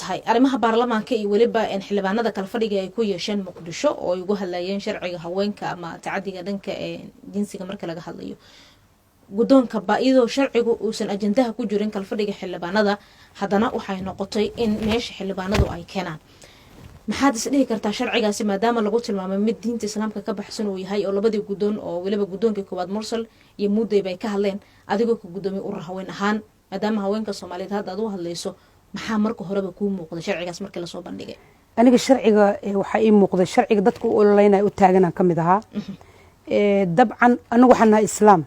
Tahay arrimaha baarlamaanka iyo weliba xildhibaanada kala fadhiga ay ku yeesheen Muqdisho oo ay ugu hadlayeen sharciga haweenka ama tacadiga dhanka jinsiga. Marka laga hadlayo guddoonka ba, iyadoo sharcigu uusan ajandaha ku jirin kalfadhiga xildhibaanada, haddana waxay noqotay in meesha xildhibaanadu ay keenaan. Maxaad is dhihi kartaa sharcigaasi, maadaama lagu tilmaamay mid diinta Islaamka ka baxsan uu yahay, oo labadii guddoon oo weliba guddoonkii koowaad Mursal iyo Muudey bay ka hadleen, adigoo ka guddoomiye urur haween ahaan, maadaama haweenka Soomaaliyeed hadda aad u hadlayso, maxaa marka horeba kuu muuqday sharcigaas markii lasoo bandhigay? Aniga sharciga waxaa ii muuqday sharciga dadka u ololeynaya u taaganaan ka mid ahaa. Dabcan anagu waxaan nahay Islaam.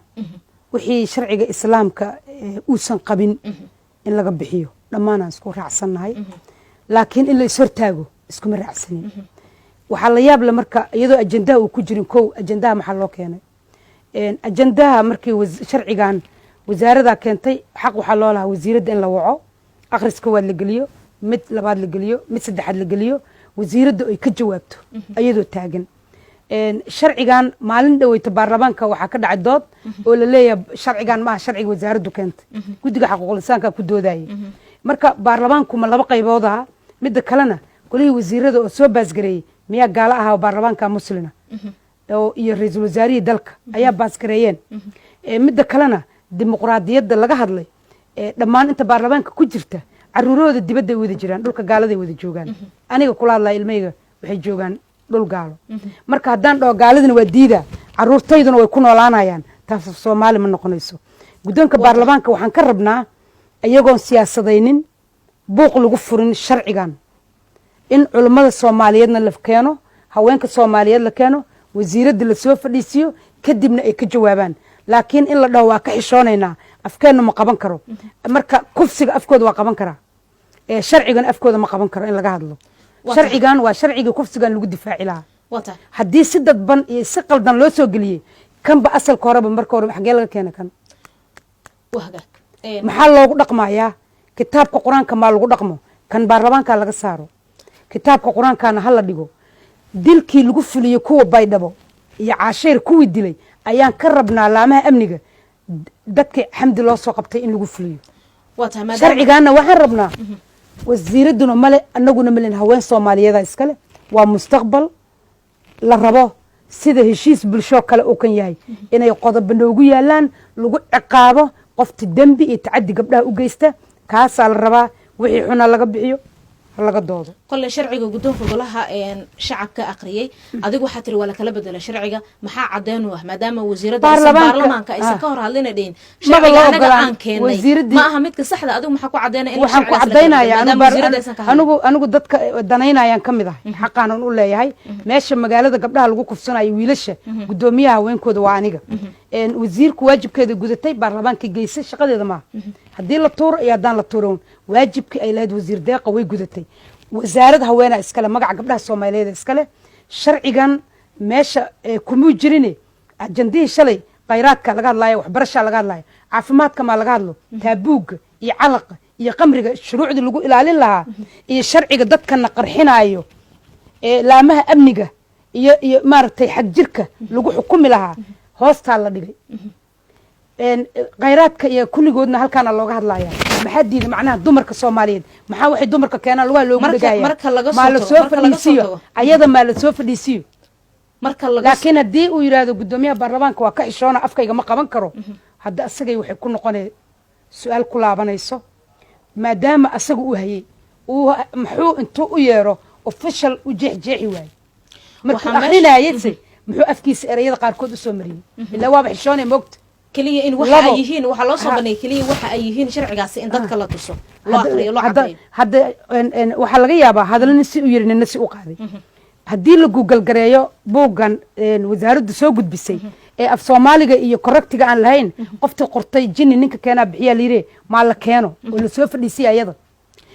Wixii sharciga Islaamka uusan qabin in laga bixiyo dhammaanaan isku raacsannahay, laakiin in la ishortaago iskuma raacsanin. Waxaa la yaab le marka, iyadoo ajandaha uu ku jirin, kow, ajandaha maxaa loo keenay? Ajandaha markii sharcigan wasaaradaa keentay, xaq waxaa loo lahaa wasiiradda in la waco, akhris koowaad la geliyo, mid labaad la geliyo, mid saddexaad la geliyo, wasiiradda ay ka jawaabto iyadoo taagan. Sharcigan maalin dhaweyta baarlamaanka waxaa ka dhacay dood oo la leeyahay sharcigan maaha sharciga wasaaraddu keentay. Guddiga xaquuqul insaanka ku doodayay. Marka baarlamaanku ma laba qaybood aha? Midda kalena, golihii wasiirada oo soo baasgareeyey miyaa gaalo ahaa oo baarlamaanka muslina oo iyo ra-iisul wasaarihii dalka ayaa baasgareeyeen? Midda kalena, dimuqraadiyadda laga hadlay, dhammaan inta baarlamaanka ku jirta caruurahooda dibadday wada jiraan, dhulka gaaladay wada joogaan. Aniga kula hadlaya, ilmahayga waxay joogaan dhul gaalo. Marka haddaan dhaho gaaladina waa diida, caruurtayduna way ku noolaanayaan, taas Soomaali ma noqonayso. Guddoonka baarlamaanka waxaan ka rabnaa, iyagoon siyaasadaynin, buuq lagu furin sharcigan, in culummada Soomaaliyeedna la keeno, haweenka Soomaaliyeed la keeno, wasiiradda lasoo fadhiisiyo, kadibna ay ka jawaabaan. Laakiin in la dhaho waa ka xishoonaynaa, afkeenna ma qaban karo. Marka kufsiga afkooda waa qaban karaa, sharcigan afkooda ma qaban karo in laga hadlo. Sharcigan waa sharcigii kufsigan lagu difaaci lahaa. Haddii si dadban iyo si qaldan loo soo geliyey, kanba asalka horeba marka hore xaggee laga keenay kan? Maxaa loogu dhaqmayaa? Kitaabka Qur-aanka maa lagu dhaqmo? Kan baarlamaanka laga saaro, kitaabka Qur-aankana ha la dhigo. Dilkii lagu fuliyey kuwa Baydhabo iyo Caashayr kuwii dilay ayaan ka rabnaa laamaha amniga dadka Xamdi loo soo qabtay in lagu fuliyo. Sharcigaana waxaan rabnaa, wasiiraduna male, anaguna malen, haween Soomaaliyeeda iskale. Waa mustaqbal la rabo, sida heshiis bulshoo kale uu kan yahay, inay qodobo noogu yaalaan lagu ciqaabo qofta dembi iyo tacadi gabdhaha u geysta. Kaasaa la rabaa. Wixii xuna laga bixiyo, laga doodo. Kolley sharciga guddoonka Golaha Shacabka aqriyey, adigu waxaa tiri waa lakala bedela sharciga. Maxaa cadeen u ah, maadaama wasiiradda baarlamaanka aysan ka hor hadlina dhihin sharciga anaga aan keenay ma aha midka saxda? Adigu maxaa ku cadeynaya in Waxaan ku cadaynaya, anigu dadka danaynayaan ka mid ahay, xaqaanan u leeyahay. Meesha magaalada gabdhaha lagu kufsanayo, wiilasha, guddoomiyaha haweenkooda waa aniga. Wasiirku waajibkeeda gudatay, baarlamaanka geysay, shaqadeeda maaha haddii la tuuro iyo haddaan la tuuran. Waajibkii ay lahayd wasiir Deeqa way gudatay. Wasaarad haweenaa iskale, magaca gabdhaha Soomaaliyeed iskale. Sharcigan meesha kumuu jirine ajandihii shalay. Khayraadka laga hadlaayo, waxbarashaa laga hadlaayo, caafimaadka maa laga hadlo, taabuugga iyo calaqa iyo qamriga shuruucdii lagu ilaalin lahaa iyo sharciga dadkana qarxinaayo ee laamaha amniga iyo maaragtay xag jirka lagu xukumi lahaa hoostaa la dhigay. Khayraadka iyo kulligoodna halkaana looga hadlaya. Maxaa diiday macnaha dumarka Soomaaliyeed? Maxaa waxay dumarka keenaan lugaha loogu dhagaaya? Maa la soo fadhiisiyo ayada, maa la soo fadhiisiyo. Laakiin haddii uu yidhaahdo guddoomiyaha baarlamaanka waa ka xishoona, afkayga ma qaban karo, hadda asagay waxay ku noqonay su-aal ku laabanayso, maadaama asaga uu hayey, uu muxuu intuu u yeero official u jeexjeexi waayey markuu akrinayase? Muxuu afkiisa ereyada qaarkood usoo mariyey? Ilaa waaba xishoonay, moogta. Keliya in waxa ay yihiin waxaa loo soo bandhigay, keliya waxa ay yihiin sharcigaasi in dadka la tuso, loo aqriyo, loo cadeeyo. Hadda waxaa laga yaabaa hadalna nin si u yiri, nina si u qaaday. Haddii la Google gareeyo buuggan wasaaraddu soo gudbisay ee af Soomaaliga iyo correctiga aan lahayn, qoftii qortay jini ninka keenaa bixiyaa layidhi, maa la keeno oo lasoo fadhiisiya ayada?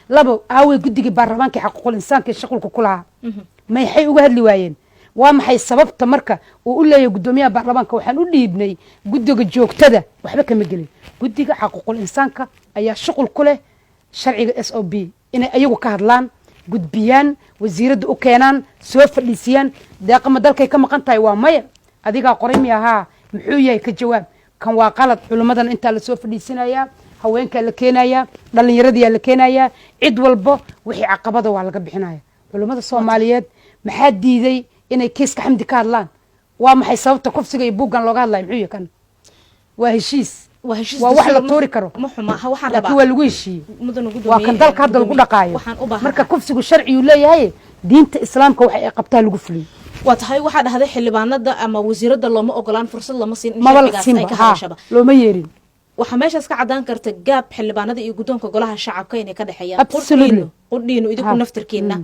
Labo, aawey guddigii baarlamaankii xaquuqul insaanka shaqulka ku lahaa? Maxay uga hadli waayeen? Waa maxay sababta marka uu u leeyahay guddoomiyaha baarlamaanka waxaan u dhiibnay guddiga joogtada? Waxba kama gelin. Guddiga xaquuqul insaanka ayaa shuqul ku leh sharciga SOB, inay ayagu ka hadlaan, gudbiyaan, wasiiradda u keenaan, soo fadhiisiyaan. Deeqama dalkay ka maqan tahay? Waa maya. Adigaa qoray miya? Haa. Muxuu yahay? Ka jawaab. Kan waa qalad. Culimmadana intaa lasoo fadhiisinayaa. Haweenkaa la keenayaa, dhallinyaradiyaa la keenayaa, cid walbo wixii caqabada waa laga bixinaya. Culummada Soomaaliyeed maxaa diiday inay kiiska Xamdi ka hadlaan? Waa maxay sababta kufsiga iyo buuggan looga hadlayo? Muxuu yahay kan? Waa heshiis. Waa heshiis. Waa wax la dastuur. Tuuri karo. Ma xuma ha, waxaan laakiin rabaa waa lagu heshiiyey. Mudan Waa kan dalka hadda lagu dhaqaayo. Waxaan u baahan Marka kufsigu sharciyuu leeyahay, diinta Islaamka waxa ay qabtaa lagu fuliyo. Waa tahay. Waxaa dhahday xildhibaanada ama wasiirada looma ogolaan, fursad lama siin in Maba la sharcigaas ay siinba ka ha hadashaba. Looma yeerin. Waxaa meeshaas ka cadaan karta gaab xildhibaanada iyo guddoonka golaha shacabka inay ka dhexeeyaan. Absolutely. Qudhiinu idinku naftirkiina,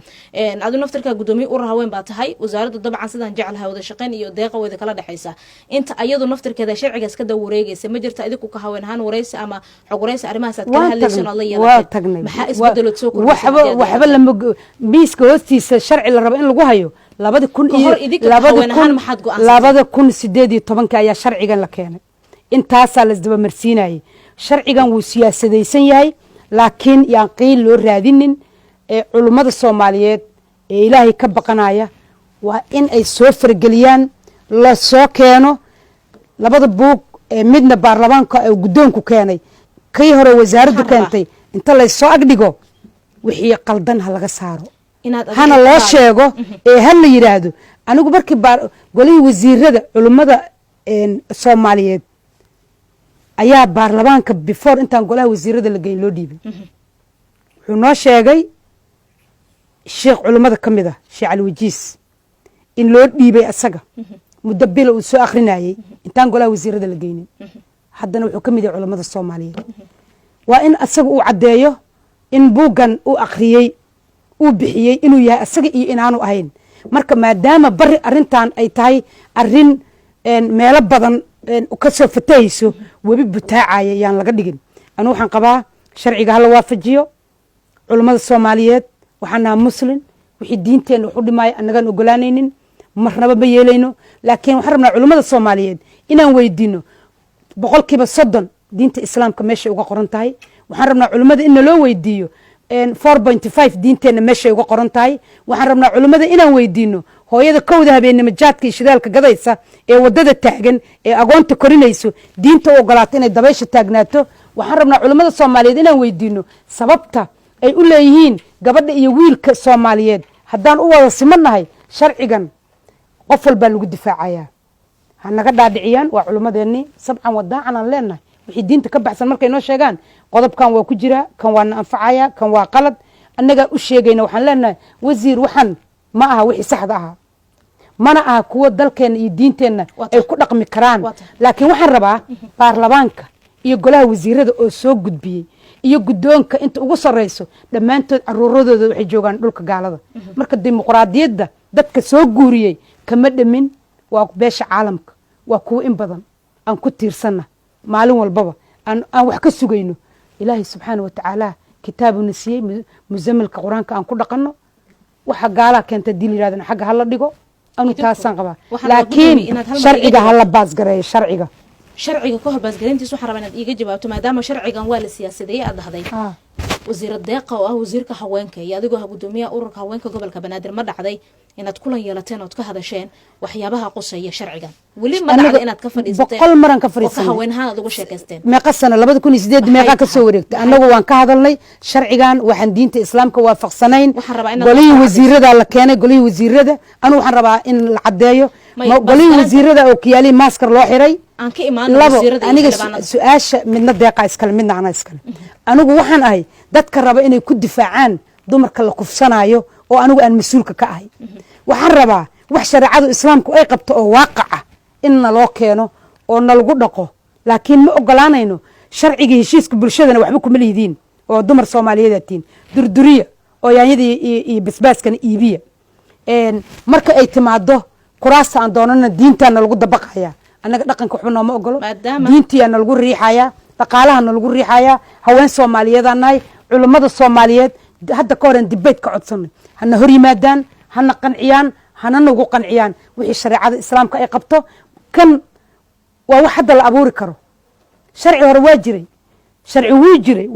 adu naftirkaa gudoomiye urur haween baa tahay. Wasaaradda dabcan sidaan jeclahay wada shaqeyn iyo deeqa wada kala dhexeysa. Inta ayadu naftirkeeda sharcigaas ka dawareegaysa, ma jirta idinku ka haween ahaan wareysi ama xog wareysi arrimahaas aad kala Waan hadlaysan ood la tagnay, waa yeelateen? tagnay. Maxaa isbedelood soo kordhisay Waxba haddii aad waxba yeelateen? Lama miiska hoostiisa sharci la rabo in lagu hayo labadi kun Ka iyo hor idinka labadi haween ahaan kun maxaad go'aansateen? 2018-ka ayaa sharcigan la keenay. Intaasaa la isdabamarsiinayay. Sharcigan wuu siyaasadaysan yahay, laakiin yaan qiil loo raadinin. Ee culummada Soomaaliyeed ee Ilaahay ka baqanaya waa in ay soo fargeliyaan, la soo keeno labada buug ee midna baarlamaanka ee guddoonku keenay, kii hore wasaaraddu Waxaan rabaa keentay, inta laysoo agdhigo wixii qaldan ha laga saaro, Inaad adiga hana loo sheego ee ha la yidhaahdo. Anigu markii golihii wasiirada, culummada Soomaaliyeed ayaa baarlamaanka before intaan golaha wasiirada la geyn loo dhiibay. Wuxuu noo sheegay sheekh culummada ka mid ah, Sheekh Cali Wajiis, in loo dhiibay asaga muddo bila uu soo akrinayay intaan golaha wasiirada la geynin. Haddana wuxuu ka mid yahay culummada Soomaaliyeed. Waa in asaga uu caddeeyo in buuggan uu akhriyey, uu bixiyey, inuu yahay asaga iyo inaanu ahayn. Marka maadaama bari arrintan ay tahay arrin meelo badan ka soo fatahayso, webi butaacaya yaan laga dhigin. Anu waxaan qabaa sharciga hala waafajiyo culummada Soomaaliyeed. Waxaan nahaa Muslin. Wixii diinteenna wax u dhimaayo annagaan ogolaanaynin, marnaba ma yeelayno. Laakiin waxaan rabnaa culummada Soomaaliyeed inaan weydiino 30% diinta Islaamka meeshay uga qoran tahay. Waxaan rabnaa culimmada in naloo weydiiyo 4.5 diinteenna meeshay uga qoran tahay. Waxaan rabnaa culimmada inaan weydiino hooyada 1-da habeennimo jaadka iyo shidaalka gadaysa ee wadada taagan ee agoonta korinayso, diinta u ogolaato inay dabaysha taagnaato. Waxaan rabnaa culimmada Soomaaliyeed inaan weydiino sababta ay u leeyihiin gabadha iyo wiilka Soomaaliyeed haddaan u wada simannahay sharcigan, qof walbaa lagu difaacayaa. Ha naga dhaadhiciyaan. Waa culimmadeennii, sabcan wadaacan aan leenahay. Wixii diinta ka baxsan markay noo sheegaan, qodobkan waa ku jiraa, kan waa na anfacaya, kan waa qalad, annagaa u sheegayna. Waxaan leenahay, wasiir, waxan ma aha wixii saxda ahaa, mana aha kuwo dalkeenna iyo diinteenna ay ku dhaqmi karaan. Laakiin waxaan rabaa baarlamaanka iyo golaha wasiirada oo soo gudbiyey iyo guddoonka inta ugu sarreyso, dhammaantood caruuradooda waxay joogaan dhulka gaalada. Marka dimuqraadiyadda dadka soo guuriyey kama dhamin. Waa beesha caalamka, waa kuwo in badan aan ku tiirsanna, maalin walbaba aan wax ka sugayno. Ilaahay subxaana wa tacaala kitaabuna siiyey, musamilka Qur-aanka aan ku dhaqanno. Waxa gaalaa keenta hadii la yirahdana xagga hala dhigo. Anu taasaan qabaa, laakiin sharciga hala baasgareeyo, sharciga. Sharciga ka hor baasgareyntiis waxaan rabaa inaad iiga jawaabto, maadaama sharcigan waa la siyaasadeeyey aad dhahday. Wasiira Deeqa oo ah wasiirka haweenka iyo adigoo ah gudoomiyaha ururka haweenka gobolka Banaadir, ma dhacday inaad kulan yeelateen ood ka hadasheen waxyaabaha quseeya sharcigan? Weli ma dhacday inaad ka fadhiisateen? 100 maran ka oo ka fadhiisanay. Haweenahaan aad uga sheekaysteen? Meeqa sano? 2008 meeqaa ka soo wareegtay? Annagu waan ka hadalnay sharcigan, waxaan diinta Islaamka waafaqsanayn. Waxaan rabaa inaad Golihii wax ka wasiirada la keenay, golihii wasiirada. Anu waxaan rabaa in la caddeeyo golihii wasiirada oo kiyaalihii maaskar loo xiray. Aan ka imaano Labo wasiirada iyo aniga xildhibaanada. Su-aasha midna Deeqa iskale, midna anaa iskale. Anigu waxaan ahay dadka raba inay ku difaacaan dumarka la kufsanayo oo anigu aan mas-uulka ka ahay. Waxaan rabaa wax shareecadu Islaamku ay qabto oo waaqaca in naloo keeno oo nalagu dhaqo, laakiin ma ogolaanayno sharciga heshiiska bulshadana waxba kuma lihidiin oo dumar Soomaaliyeed aad tihiin, durduriya oo yaanyada iyo basbaaskana iibiya. Marka ay timaado kuraasta aan doonana diintaana lagu dabaqaya. Annaga dhaqanka waxba nooma ogolo. Diintiyaa nalagu riixaya, dhaqaalaha nalagu riixaya. Haween Soomaaliyeedaan nahay. Culummada Soomaaliyeed hadda ka horen dibeyt ka codsanay, hana hor yimaadaan, hana qanciyaan, hana nagu qanciyaan wixii shareecada Islaamka ay qabto. Kan waa wax hadda la abuuri karo. Sharci hore waa jiray, sharci wuu jiray.